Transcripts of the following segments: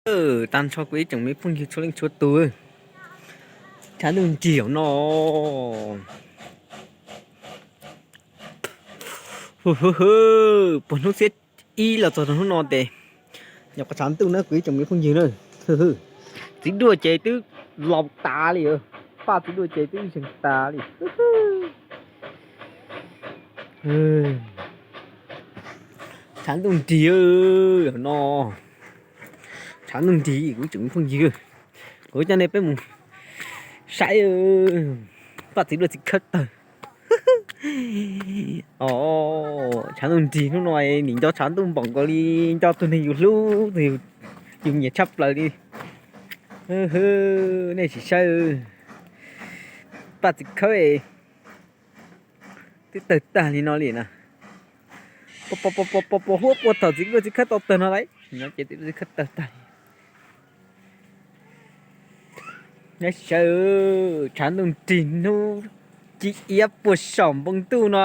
Tag nrho kuv ib tsoom me phooj ywg txhua leej txhua tus, tshav ntuj nrig no. Puag hnub xiab ib los txog rau hnub no ces nyuam qhuav tshav ntuj na kuv ib tsoom me phooj ywg na. Txiv duaj ces twb laus tas li, paj txiv duaj ces twb zeeg tas li. Tshav ntuj nrig no, tshav ntuj nrig kuv ib tsoom me phooj ywg, kuv coj nej peb mus saib paj txiv duaj txiv khawb tawg. Tshav ntuj nrig hnub no nim nco tshav ntuj npaum nkaus li nco tus neeg yus hlub, yus nyiam tshaj plaws li. Nej sim saib, paj txiv khawb twb tawg tag li no li na. Pos pos pos pos huab puag thaum txiv duaj txiv khawb tau tawg no lauj, no ces txiv duaj txiv khawb tawg tag li. Neb saib, tshav ntuj nrig hnub ci iab puag saum npoo ntuj no.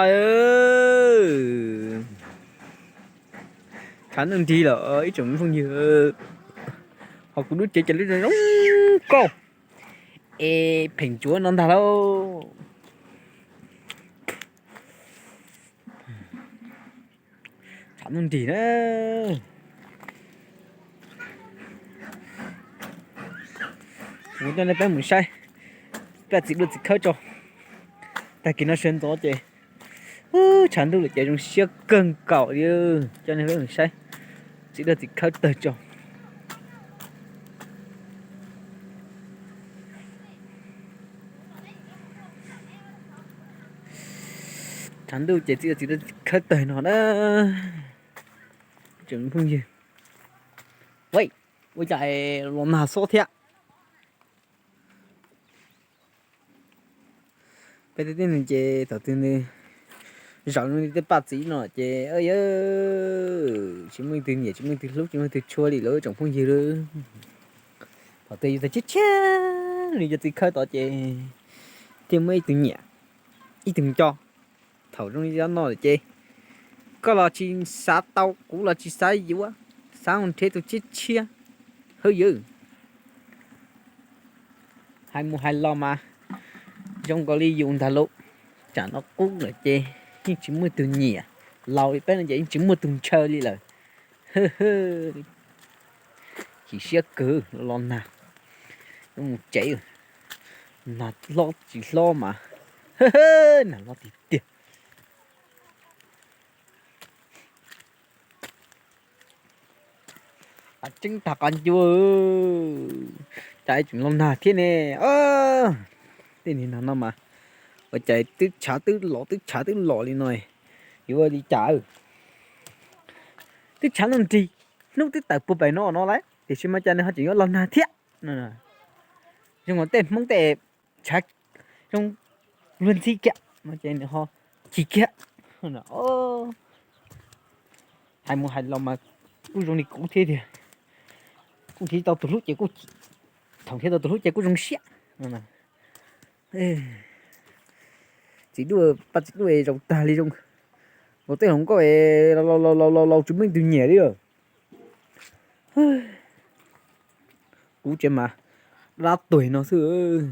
Tshav ntuj nrig lawm ib tsoom phooj ywg, ho kuv lub tsev ces lub zoo zoo nkauj es pheem ntsuav no ntag lauj. Tshav ntuj nrig na, kuv coj nej peb mus saib paj txiv duaj txiv khawb tso. Tag kis no sawv ntxov ces tshav ntuj lawm ces zoo siab kawg nkaus li. Coj nej peb mus saib txiv duaj txiv khawb tawg tso. Tshav ntuj ces txiv duaj txiv khawb tawg no na. Tsoom phooj ywg, ua cas los nag xob thiab. Peb tej tib neeg ces thaum twg nws zaum li tej paj txiv no ces yawg tsis muaj leej twg nyiam, tsis muaj leej twg hlub, tsis muaj leej twg tshua li lawm tsoom phooj ywg. Thaum twg yus tau tshiab tshiab li cov txiv khawb tod ces thiaj muaj ib tug nyiam, ib tug nco. Thaum zoo li no lawm ces koj los tsis xav tau, kuv los tsis xav yuav, xav mus nrhiav tus tshiab tshiab. Hawb ywg, hais mus hais los mas zoo nkaus li yus ntag lauj. Tsam no qub lawm ces yeej tsis muaj tus nyiam, laus li peb no ces yeej tsis muaj tus ntshaw li lawm. Chim siab kawg, los nag, mus tsev, nag hlob tsis hlob mas, nag hlob tiag tiag. Qas tseeb tag qas ncua, cas tseem los nag thiab ne. Tej niag nag no mas ua cas twb tshav twb los twb tshav twb los li no, yuav ua li cas? Twb tshav ntuj nrig, hnub twb tawm puag pem no no lawm tiam sis mas cas nws ho tseem yuav los nag thiab. Zoo li tej Hmoob tej tshav zoo luag ntxhi kiag no ces nws ho chim kiag. Hais mus hais los mas kuj zoo li kuv thiab tiag, kuj nrhiav tau tus hlub ces kuj chim, thaum nrhiav tau tus hlub ces kuj zoo siab. Txiv duaj, paj txiv duaj zaum tag li zoo, ua tej hluas nkauj laus laus laus laus tsis muaj tus nyiam li lawm. Kuv tsev mas dab tuag no xwb.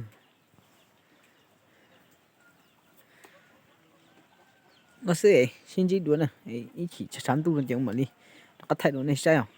No xwb, sib ntsib dua na, ib chim tshav ntuj no ces mam li rov qab thaij rau nej saib os.